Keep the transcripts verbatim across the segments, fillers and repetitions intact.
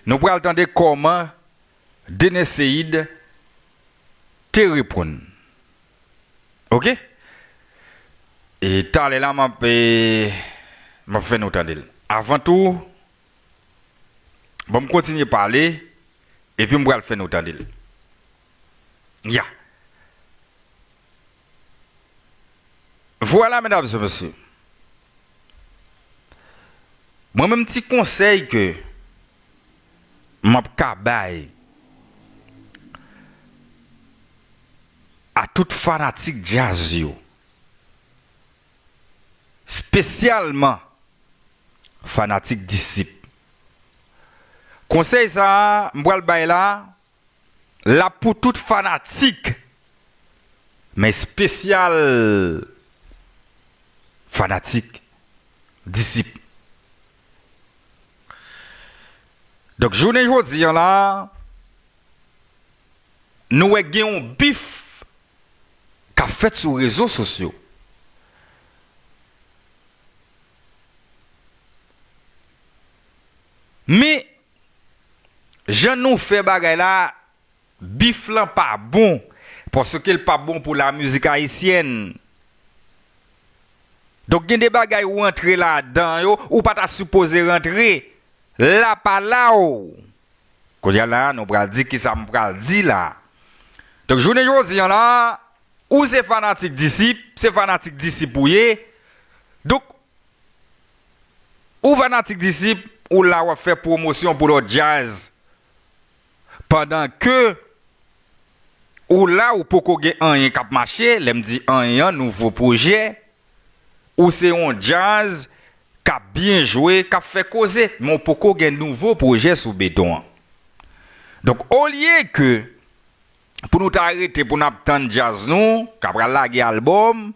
Nou pral tande kòman Denis Seid te reponn. Oke? E talè la, m ap, e, m ap fè nou tande l. Avan tou, ban m kontinye pale, epi m pral fè nou tande l. Ya. Vwala, medam e mesye. Mwen menm, ti konsèy ke m ap ka bay a tout fanatik djaz yo, espesyalman fanatik Disip. Konsèy sa a, m pral bay la, l ap pou tout fanatik, men espesyal fanatik Disip. Donk, jounen jodi a la, nou wè gen yon bif k ap fèt sou rezo sosyo. Men, jan nou fè bagay la, bif lan pa bon, paske l pa bon pou lamizik ayisyèn. Donk, gen de bagay ou antre ladan yo, ou pa ta sipoze rantre. La pa la w. Kounye a la, nou pral di kisa m pral di la. Donk, jounen jodi a la, ou se fanatik Disip, se fanatik Disip ou ye. Donk, ou fanatik Disip, ou la w ap fè pwomosyon pou lòt djaz. Pandan ke ou la, ou poko gen anyen k ap mache, lè m di anyen an, nouvo pwojè, ou se yon djaz k ap byen jwe, k ap fè koze, men w poko gen nouvo pwojè sou beton an. Donk, olye ke pou nou ta rete pou n ap tann djaz nou, k ap pral lage albòm,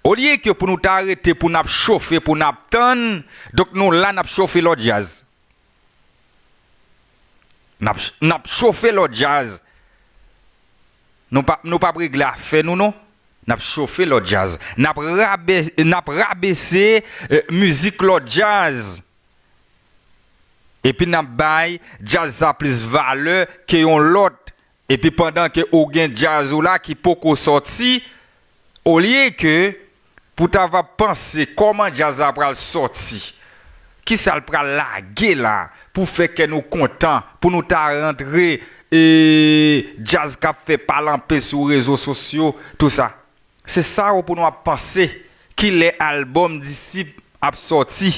olye ke pou nou ta rete pou n ap chofe, pou n ap tann, donk nou la n ap chofe lòt djaz. N ap, n ap chofe lòt djaz. Nou pa, nou p ap regle afè nou, non. N ap chofe lòt djaz. N ap rabe-, n ap rabese, eh, mizik lòt djaz. Epi n ap bay djaz sa plis valè ke yon lòt. Epi pandan ke ou gen djaz ou la ki poko sòti, olye ke pou ta va panse kòman djaz la pral sòti, kisa l pral lage la pou fè kè nou kontan, pou nou ta rantre, e, djaz k ap fè pale anpil sou rezo sosyo, tou sa. Se sa yo pou nou ap panse, kilè albòm Disip ap sòti.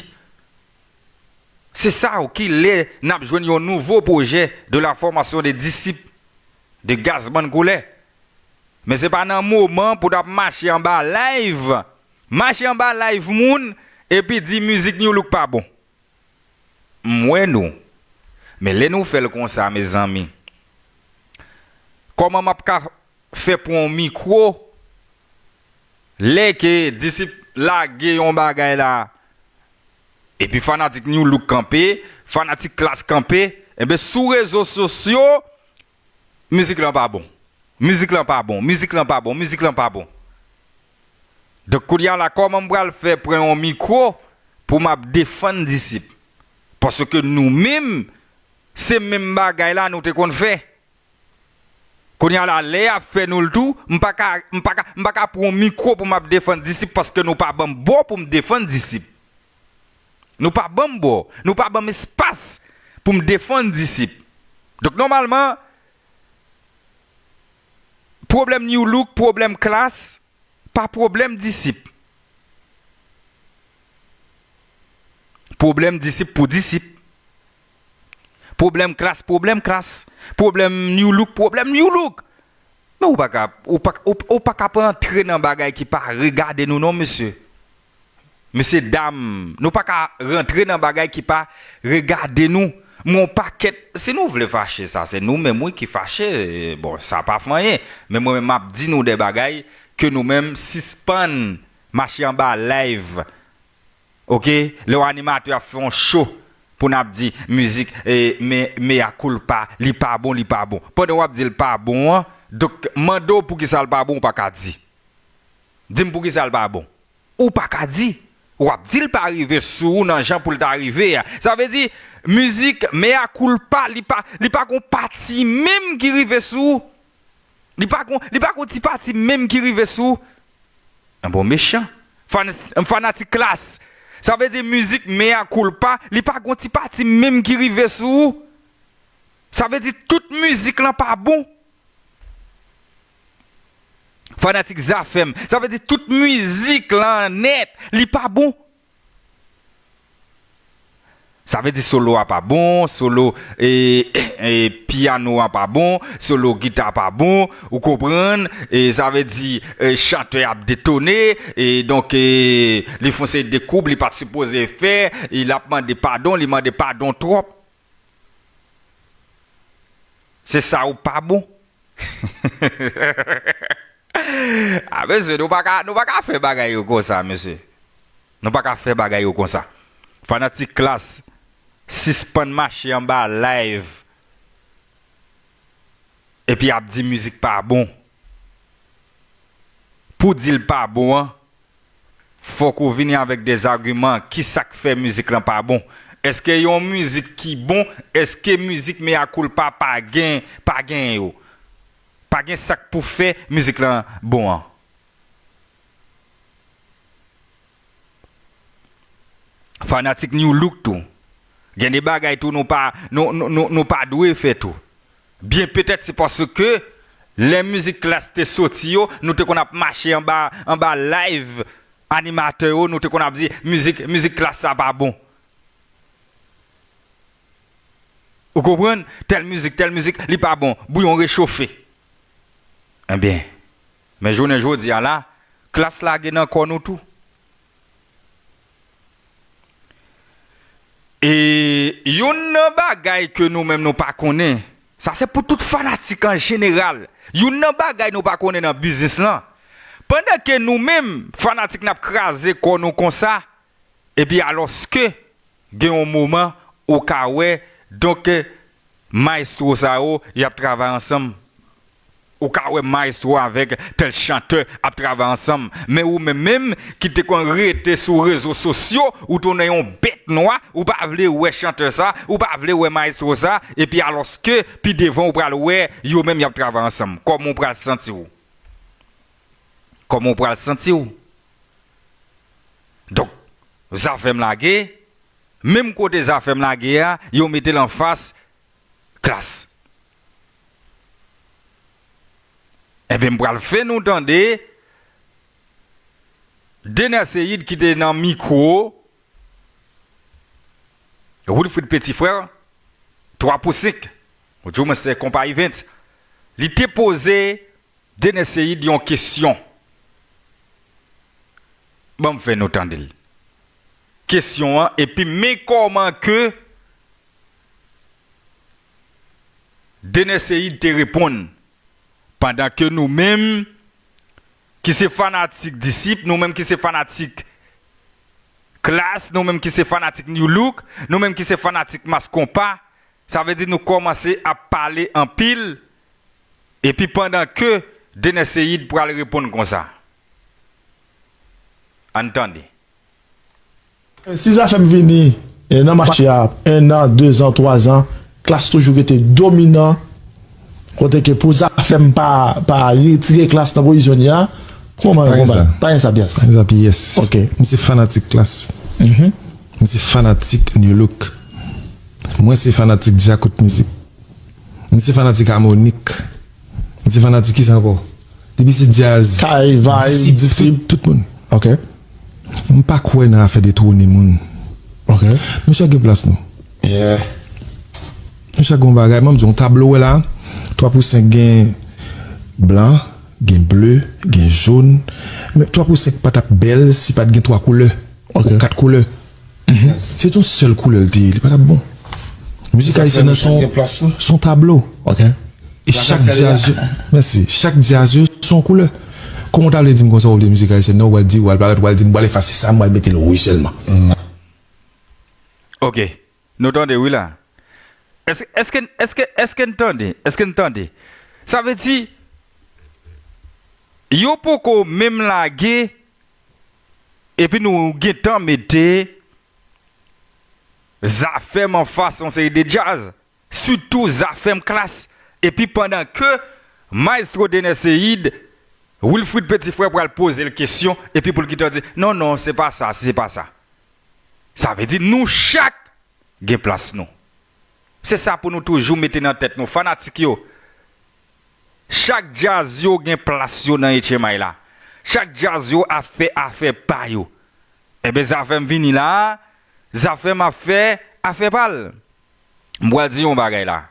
Se sa yo, kilè n ap jwenn yon nouvo pwojè de la formation de Disip de Gazman Koulè. Men se pa nan moman pou n ap mache anba live, mache anba live moun, epi di mizik New Look pa bon. M wè nou. Men lè nou fè l konsa, mezanmi, kòman m ap ka fè pran yon mikwo, lè ke Disip lage yon bagay la, epi fanatik New Look kanpe, fanatik Klass kanpe, enben sou rezo sosyo, mizik lan pa bon. Mizik lan pa bon, mizik lan pa bon, mizik lan pa bon. Donk, kounye a la, kòman m pral fè pran yon mikwo pou m ap defann Disip? Paske nou menm, se menm bagay la nou te konn fè. Kounye a la, lè y ap fè nou l tou, m pa ka, m pa ka, m pa ka pran yon mikwo pou m ap defann Disip paske nou pa ban m bò pou m defann Disip. Nou pa ban m bò, nou pa ban m espas pou m defann Disip. Donk, nòmalman, pwoblèm New Look, pwoblèm Klass, pa pwoblèm Disip. Pwoblèm Disip pou Disip. Pwoblèm Klass, pwoblèm Klass. Pwoblèm New Look, pwoblèm New Look. Men ou pa ka, ou pa, ou, ou pa ka pa antre nan bagay ki pa regade nou non, mesye. Mesye dam, nou pa ka rantre nan bagay ki pa regade nou. Men yon pakèt, si nou vle fache, sa se nou menm wi ki fache. Bon, sa pa fè anyen. Men mwen menm m ap di nou de bagay ke nou menm sispann mache anba live. Oke? Lè yon animatè ap fè yon show pou n ap di mizik, e, me, mea culpa, li pa bon, li pa bon. Pandan w ap di l pa bon an, donk mande w poukisa l pa bon, ou pa ka di. Di m poukisa l pa bon. Ou pa ka di. w ap di l pa rive sou ou nan jan pou l ta rive a. Sa vle di, mizik mea culpa, li pa, li pa gon pati menm ki rive sou ou. Li pa gon, li pa gon ti pati menm ki rive sou ou. An bon mechan. Fan, fanatik Klass. Sa vle di mizik mea culpa, li pa gon ti pati menm ki rive sou ou. Sa vle di tout mizik lan pa bon. Fanatik Zafèm. Sa vle di tout mizik lan nèt, li pa bon. Sa vle di solo a pa bon, solo e, e, pyano a pa bon, solo gita pa bon, ou konprann? E sa vle di e, chantè ap detone, e donk e, li fon seri de koub li pa t sipoze fè, e l ap mande padon, li mande padon twòp. Se sa ou pa bon. A mesye, nou pa ka, nou pa ka fè bagay yo konsa, mesye. Nou pa ka fè bagay yo konsa. Fanatik Klass, sispann mache anba live epi ap di mizik pa bon. Pou di l pa bon an, fòk ou vini avèk de zagiman. Kisa k fè mizik lan pa bon? Èske yon mizik ki bon, èske mizik mea culpa pa gen, pa gen yo? Pa gen sa k pou fè mizik lan bon an. Fanatik New Look tou. Gen de bagay tou nou pa, nou, nou, nou, nou pa dwe fè tou. Byen petèt se paske lè mizik Klass te soti yo, nou te konn ap mache anba, anba live animatè yo, nou te konn ap di mizik, mizik Klass sa pa bon. Ou konprann? Tèl mizik, tèl mizik, li pa bon. Bouyon rechofe. Ebyen, men jounen jodi a la, Klass lage nan kò nou tou. E youn nan bagay ke nou menm nou pa konnen, sa se pou tout fanatik an jeneral. Youn nan bagay nou pa konnen nan biznis lan, pandan ke nou menm fanatik n ap kraze kò nou konsa, epi alòske gen yon moman ou ka wè, donk, mayestwo sa yo, y ap travay ansanm. Ou ka wè mayestwo avèk tèl chantè ap travay ansanm. Men ou menm menm ki te konn rete sou rezo sosyo, ou tounen yon bèt nwa, ou pa vle wè chantè sa, ou pa vle wè mayestwo sa, epi alòske pi devan ou pral wè yo menm y ap travay ansanm. Kòman ou pral santi w? Kòman ou pral santi w? Donk, Zafèm lage, menm kote Zafèm lage a, yo mete l anfas Klass. Ebyen, m pral fè nou tande Dener Ceïde ki te nan mikwo Wilfrid Petit Frère, twa pou senk, ou di w mwen se konpa Events. Li te poze Dener Ceïde yon kesyon. Ban m fè nou tande l. Kesyon an, epi men kòman ke Dener Ceïde te reponn. Pandan ke nou menm ki se fanatik Disip, nou menm ki se fanatik Klass, nou menm ki se fanatik New Look, nou menm ki se fanatik Mass Konpa, sa vle di nou kòmanse ap pale anpil, epi pandan ke Dener Ceïde pral reponn konsa. Ann tande. Si Zafèm vini, eh, nan mache a, en an, de zan, twa zan, Klass toujou rete dominan, kote ke pou Zafèm pa, pa retire Klass nan pozisyon li a, kòman, pa gen sa, pa gen sa, Pyès. Pa gen sa, Pyès. Ok. M se fanatik Klass. M se fanatik New Look. Mwen se fanatik Djakout Mizik. M se fanatik Amonik. M se fanatik kisa ankò? Depi se djaz, Kay, Vay, Disip, Disip. Tout, tout moun. Ok. M pa kwè nan afè detwone moun. Ok. Nou chak gen plas nou. Yeah. Nou chak gen yon bagay. Mwen, m di yon tablo, wè la, twa pou senk gen blan, gen ble, gen jòn. Men twa pou senk pa t ap bèl si pa t gen twa koulè. Ok. Kat koulè. Se t yon sèl koulè l te ye, li pa t ap bon. Mizik ayisyèn nan se yon, se yon tablo. Ok. E chak djaz yo, mèsi, chak djaz yo se yon koulè. Kòman w ta vle di m konsa w ap di mizik ayisyèn nan, w al di, w al parèt, w al di m, w al efase sa, m al mete l wouj sèlman. Ok. Nou tande wi la. Èske, èske, èske, èske n tande? Èske n tande? Sa vle di, yo poko menm lage, Epi nou gentan mete Zafèm anfas yon seri de djaz, sitou Zafèm Klass. Epi pandan ke Maestro Dener Ceïde, Wilfrid Petit Frère pral poze l kesyon, epi pou l gentan di, non, non, se pa sa, se pa sa. Sa vle di nou chak gen plas nou. Se sa pou nou toujou mete nan tèt nou, fanatik yo. Chak djaz yo gen plas yo nan H M I la. Chak djaz yo ap fè afè pa yo. Enben, Zafèm vini la, Zafèm ap fè afè pa l. M pral di yon bagay la.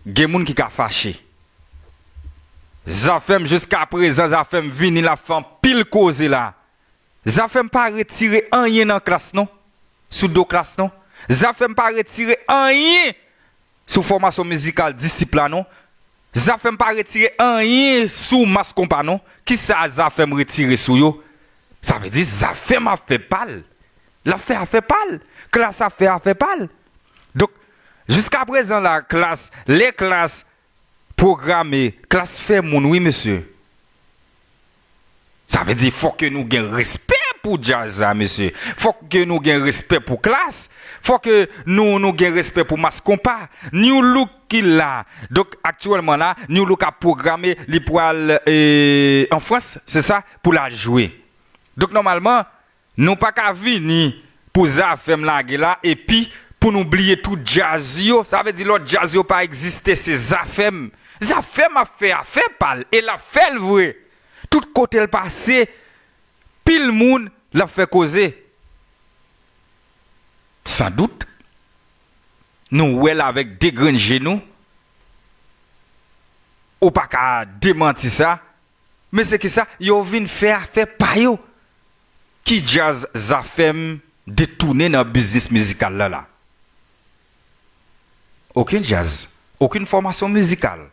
Gen moun ki ka fache. Zafèm jiska prezan, Zafèm vini, l ap fè anpil koze la. Zafèm pa retire anyen nan Klass non, sou do Klass non. Zafèm pa retire anyen sou fòmasyon mizikal Disip la non. Zafèm pa retire anyen sou Mass Konpa non. Kisa Zafèm retire sou yo? Sa vle di Zafèm ap fè pa l. L ap fè afè pa l. Klass ap fè afè pa l. Donk, jiska prezan la, Klass, lè Klass pwograme, Klass fè moun wi, mesye. Sa vle di fòk ke nou gen respè pou djaz la, mesye. Fòk ke nou gen respè pou Klass. Fòk ke nou, nou gen respè pou Mass Konpa. New Look ki la. Donk, aktyèlman la, New Look ap pwograme, li pral, e, an Frans, se sa, pou l al jwe. Donk, nòmalman, nou pa ka vini pou Zafèm lage la, epi pou nou bliye tout djaz yo. Sa vle di lòt djaz yo pa egziste, se Zafèm. Zafèm ap fè afè pa l, e l ap fè l vre. Tout kote l pase, pil moun, l ap fè koze. San dout, nou wè l avèk de grenn je nou. Ou pa ka demanti sa. Men se kisa? Yo vin fè afè pa yo. Ki djaz Zafèm detounen nan biznis mizikal la la? Okenn djaz, okenn fòmasyon mizikal.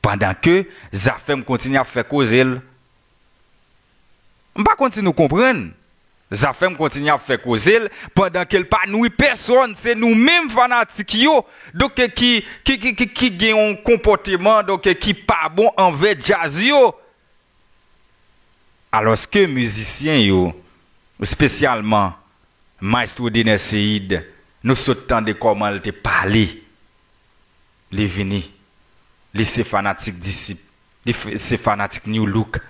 Pandan ke Zafèm kontinye ap fè koze l. M pa konn si nou konprann. Zafèm kontinye ap fè koze l pandan ke l pa nwi pèsonn. Se nou menm fanatik yo, donk, ki, ki, ki, ki, ki gen yon konpòteman, donk, ki pa bon anvè djaz yo. Alòske mizisyen yo, espesyalman Maestro Dener Ceïde, nou sot tande kòman l te pale. Li vini. Li se fanatik Disip. Li f-, se fanatik New Look.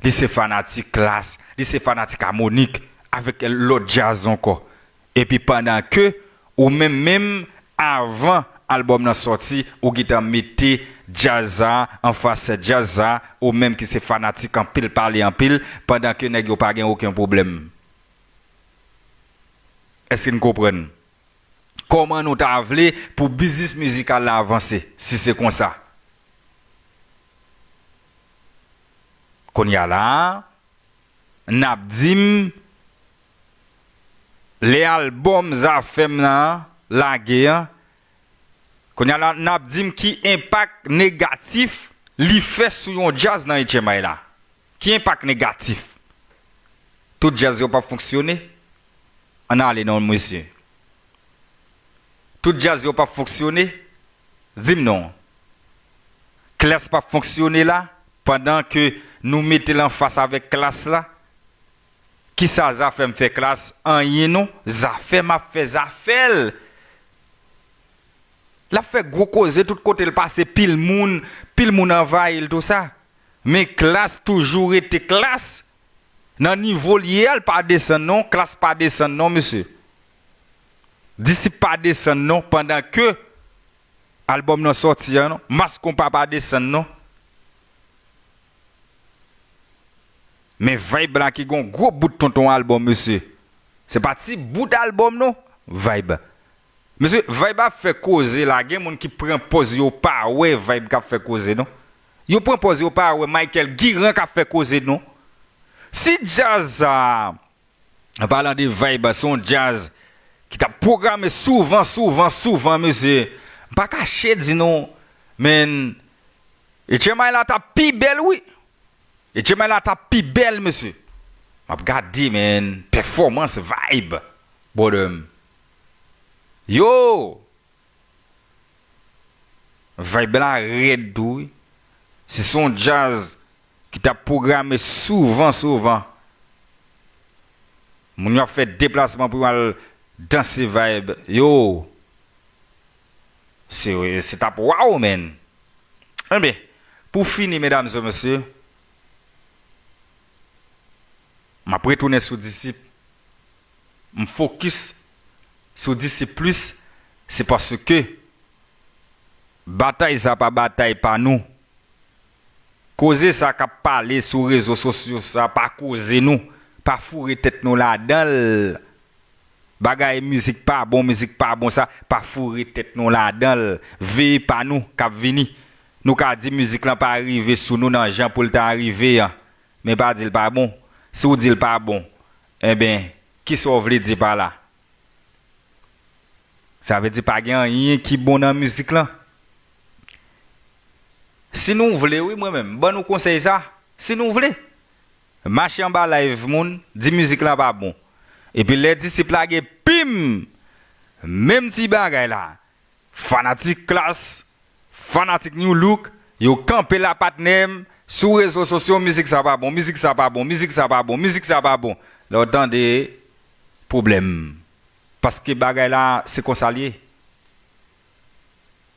Li se fanatik Klass. Li se fanatik Amonic. Avèk lòt djaz ankò. Epi pandan ke ou menm menm avan albòm nan sòti, ou gentan mete djaz sa a anfas djaz sa a, ou menm ki se fanatik anpil pale anpil, pandan ke nèg yo pa gen okenn pwoblèm. Èske n konprann? Kòman nou ta vle pou biznis mizikal la avanse, si se konsa? Kounye a la a, n ap di m, lè albòm Zafèm nan lage an, kounye a la, n ap di m ki enpak negatif li fè sou yon djaz nan H M I la. Ki enpak negatif? Tout djaz yo p ap fonksyone? Ann ale non, mesye. Tout djaz yo p ap fonksyone? Di m non. Klass p ap fonksyone la, pandan ke nou mete l anfas avèk Klass la? Kisa Zafèm fè Klass? Anyen non. Zafèm ap fè zafè l. L ap fè gwo koze tout kote l pase, pil moun, pil moun anvayi l, tou sa. Men Klass toujou rete Klass. Nan nivo l ye a, l pa desann non, Klass pa desann non, mesye. Disip pa desann non, pandan ke albòm nan sòti an non, Mass Konpa pa desann non. Men Vibe la ki gon gwo bout tonton albòm, mesye. Se pa ti bout albòm non, Vibe. Mesye, Vibe ap fè koze la, gen moun ki pran pòz yo pa wè Vibe k ap fè koze non. Yo pran pòz yo pa wè Michael Guiran k ap fè koze non. Si djaz sa, an palan de Vibe, se yon djaz ki t ap pwograme souvan, souvan, souvan, mesye, m pa kache di nou, men, H M I la t ap pi bèl wi. H M I la t ap pi bèl, mesye. M ap gade, men, pèfòmans Vibe, brother m. Yo! Vibe la rèd tou wi. Si se yon djaz ki t ap pwograme souvan, souvan, Moun yo ap fè deplasman pou yo al danse vibe. Yo, se, se t ap waw, man. Enben, pou fini, medam e mesye, m ap retounen sou Disip. M fokis sou Disip plis, se paske batay sa pa batay pa nou. Koze sa k ap pale sou rezo sosyo sa pa koze nou, pa foure tèt nou ladan l. Bagay mizik pa bon, mizik pa bon sa, pa foure tèt nou ladan l. Veye pa nou k ap vini. Nou ka di mizik lan pa rive sou nou nan jan pou l ta rive an. Men pa di l pa bon. Si w di l pa bon, enben, kisa w vle di pa la? Sa vle di pa gen anyen ki bon nan mizik lan? Si nou vle, wi, mwen menm, ban nou konsèy sa. Si nou vle, mache anba live moun, di mizik lan pa bon. Epi lè Disip lage, pim! Menm ti bagay la. Fanatik Klass, fanatik New Look, yo kanpe la patnè m sou rezo sosyo, mizik sa pa bon, mizik sa pa bon, mizik sa pa bon, mizik sa pa bon. Lè w tande, pwoblèm. Paske bagay la, se konsa l ye.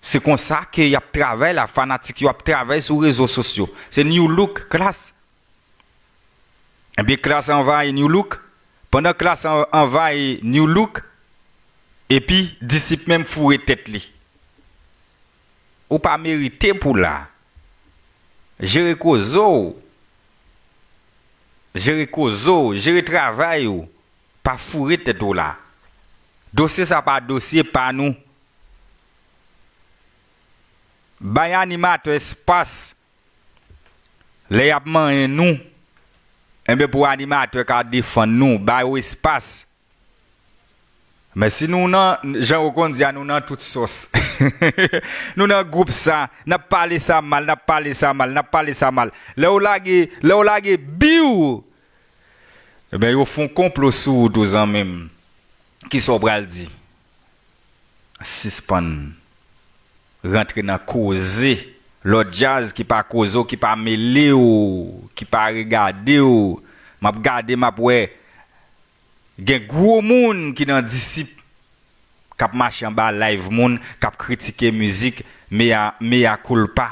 Se konsa ke y ap travay la, fanatik yo ap travay sou rezo sosyo. Se New Look, Klass. Ebyen, Klass anvayi New Look. Pandan Klass an-, anvayi New Look, epi Disip menm foure tèt li. Ou pa merite pou la. Jere koze w. Jere koze w, jere travay ou. Pa foure tèt ou la. Dosye sa pa dosye pa nou. Bay animatè espas. Lè y ap manyen nou, enben pou animatè ka defann nou, ba yo espas. Men si nou nan, jan ou konn di a, nou nan tout sòs. Nou nan gwoup sa, n ap pale sa mal, n ap pale sa mal, n ap pale sa mal. Lè w lage, lè w lage biw, enben yo fè yon konplo sou ou tou, zanmi m. Kisa w pral di? Sispann rantre nan koze lòt djaz ki pa koze w, ki pa mele w, ki pa regade w. M ap gade, m ap wè. Gen gwo moun ki nan Disip k ap mache anba live moun, k ap kritike mizik, mea, mea culpa,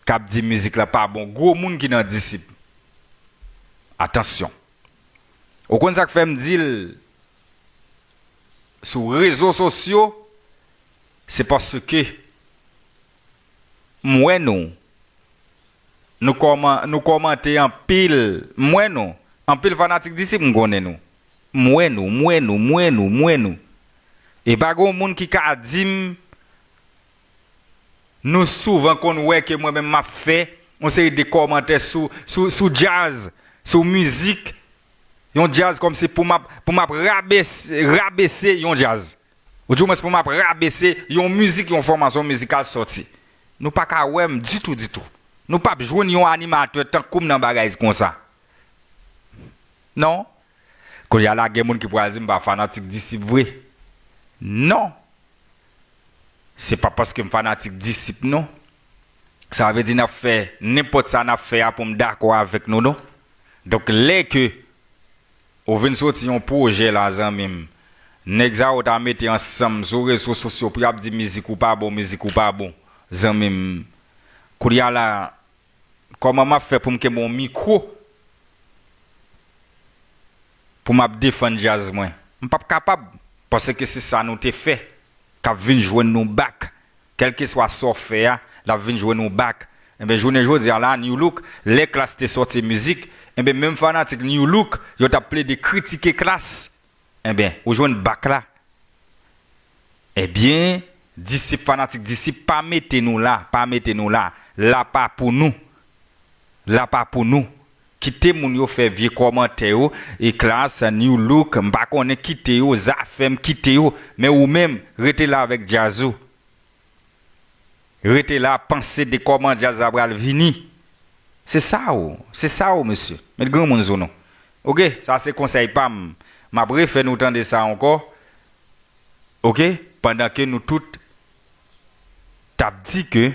k ap di mizik la pa bon. Gwo moun ki nan Disip. Atansyon. Ou konn sa k fè m di l sou rezo sosyo? Se paske m wè nou. Nou kòman-, nou kòmante anpil. M wè nou. Anpil fanatik Disip, m konnen nou. M wè nou, m wè nou, m wè nou, m wè nou. E pa gen moun ki ka di m, nou souvan konn wè ke mwen menm m ap fè yon seri de kòmantè sou, sou, sou djaz, sou mizik, yon djaz kòmsi pou m ap, pou m ap rabese, rabese yon djaz. Oudimwens pou m ap rabese yon mizik, yon fòmasyon mizikal sòti. Nou pa ka wè m ditou, ditou. Nou p ap jwenn yon animatè tankou m nan bagay konsa. Non. Kounye a la, gen moun ki pral di m pa fanatik Disip vre. Non. Se pa paske m fanatik Disip, non. Sa vle di n ap fè nenpòt sa n ap fè a pou m dakò avèk nou, non. Donk, lè ke ou vin soti yon pwojè la, zanmi m, nèg sa yo ta mete ansanm sou rezo sosyo pou y ap di mizik ou pa bon, mizik ou pa bon, zanmi m. Kounye a la, kòman m ap fè pou m kenbe yon mikwo pou m ap defann djaz mwen? M p ap kapab, paske se sa nou te fè k ap vin jwenn nou back. Kèlkeswa sa w fè a, l ap vin jwenn ou back. Enben, jounen jodi a la, New Look, lè Klass te sòti mizik, enben, menm fanatik New Look, yo t ap plede kritike Klass. Enben, ou jwenn back la. Ebyen, Disip, fanatik Disip, pa mete nou la, pa mete nou la. La pa pou nou. La pa pou nou. Kite moun yo fè vye kòmantè yo, e Klass, New Look, m pa konnen, kite yo, Zafèm, kite yo. Men ou menm, rete la avèk djaz ou. Rete la, panse de kòman djaz la pral vini. Se sa ou, se sa ou, mesye. Met granmoun sou nou. Oke, sa se konsèy pa m. M ap refè nou tande sa ankò. Oke, pandan ke nou tout t ap di ke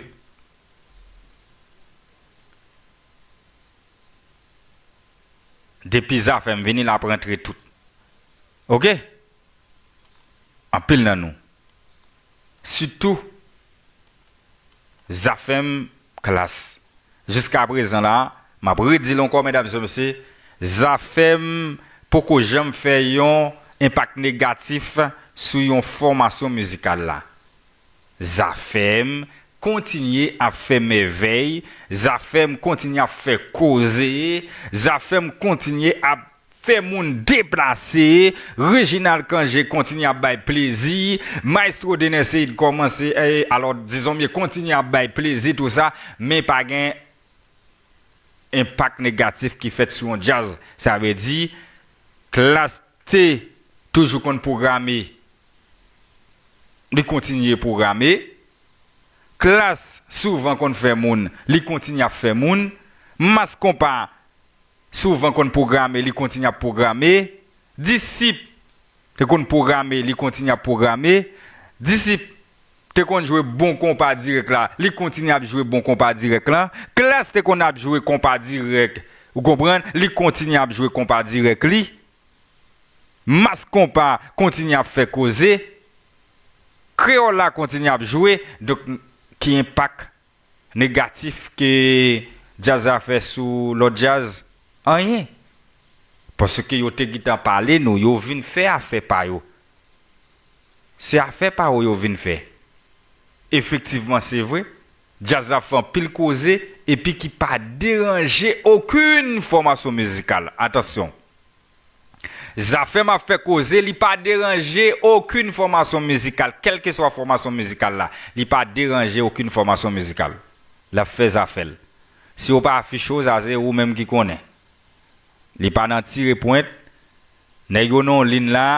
depi Zafèm vini, l ap rantre tout. Ok? Anpil nan nou. Sitou Zafèm, Klass. Jiska prezan la, m ap redi l ankò, medam e mesye, Zafèm poko janm fè yon enpak negatif sou yon fòmasyon mizikal la. Zafèm kontinye ap fè mèvèy, Zafèm kontinye ap fè koze, Zafèm kontinye ap fè moun deplase, Reginald Cangé kontinye ap bay plezi, Maestro Dener Ceïde kòmanse, eh, alò, dizon byen, kontinye ap bay plezi, tou sa, men pa gen enpak negatif ki fèt sou yon djaz. Sa vle di, Klass te toujou konn pwograme, li kontinye pwograme. Klass souvan konn fè moun, li kontinye ap fè moun. Mass Konpa souvan konn pwograme, li kontinye ap pwograme. Disip te konn pwograme, li kontinye ap pwograme. Disip te konn jwe bon konpa dirèk la, li kontinye ap jwe bon konpa dirèk la. Klass te konn ap jwe konpa dirèk, ou konprann, li kontinye ap jwe konpa dirèk li. Mass Konpa kontinye ap fè koze. Kreyòl la kontinye ap jwe. Donk, ki enpak negatif ke djaz la fè sou lòt djaz? Anyen. Paske yo te gentan pale nou, yo vin fè afè pa yo. Se afè pa yo yo vin fè. Efektivman, se vre, djaz la fè anpil koze, epi ki pa deranje okenn fòmasyon mizikal. Atansyon. Zafèm ap fè koze, li pa deranje okenn fòmasyon mizikal, kèlkeswa fòmasyon mizikal la. Li pa deranje okenn fòmasyon mizikal. L ap fè zafè l. Si yo pa afiche w, sa se ou menm ki konnen. Li pa nan tire pwent. Nèg yo nan yon liy la,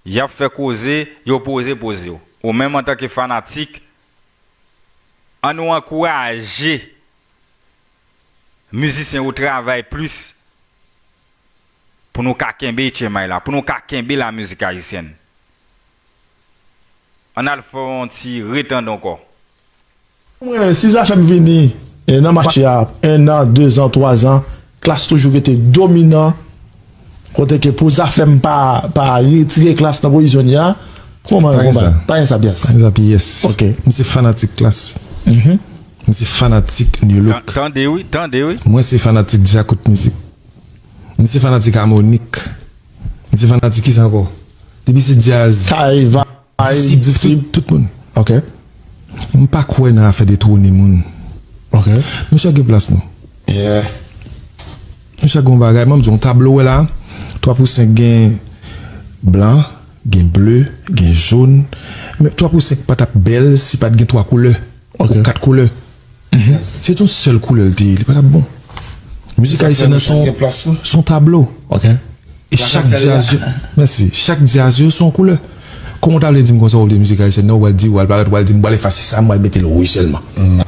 y ap fè koze, yo poze poze yo. Ou menm antanke fanatik, ann nou ankouraje mizisyen yo travay plis pou nou ka kenbe H M I la, pou nou ka kenbe lamizik ayisyèn. Ann al fè yon ti retande ankò. Mwen, si Zafèm vini eh, nan mache a, en an, dezan, twazan, Klass toujou rete dominan. Kote ke pou Zafèm pa, pa retire Klass nan pozisyon li a, kòman, kòman? Pa gen sa pyès. Pa gen sa pyès. Ok. M se fanatik Klass. M se fanatik Nu Look. Tande wi, tande wi. Mwen se fanatik Djakout Mizik. M se fanatik Amonik. M se fanatik kisa ankò? Depi se djaz. Kay, Vay, Disip, Disip. Tout, tout moun. Ok. M pa kwè nan afè detwone moun. Ok. Nou chak gen plas nou. Yeah. Nou chak gen yon bagay. Mwen m di yon tablo wè la, twa pou senk gen blan, gen ble, gen jòn. Men twa pou senk pa t ap bèl si pa t gen twa koulè. Ok. Ou kat koulè. Se t yon sèl koulè l te ye, li pa t ap bon. Mizik ayisyèn nan se yon tablo. Ok. E chak djaz yo, mèsi, chak djaz yo se yon koulè. Kòman w ta vle di m konsa w ap di mizik ayisyèn nan, ou pral di, ou pral parèt, ou pral di m pral efase sa, m pral mete l wouj sèlman.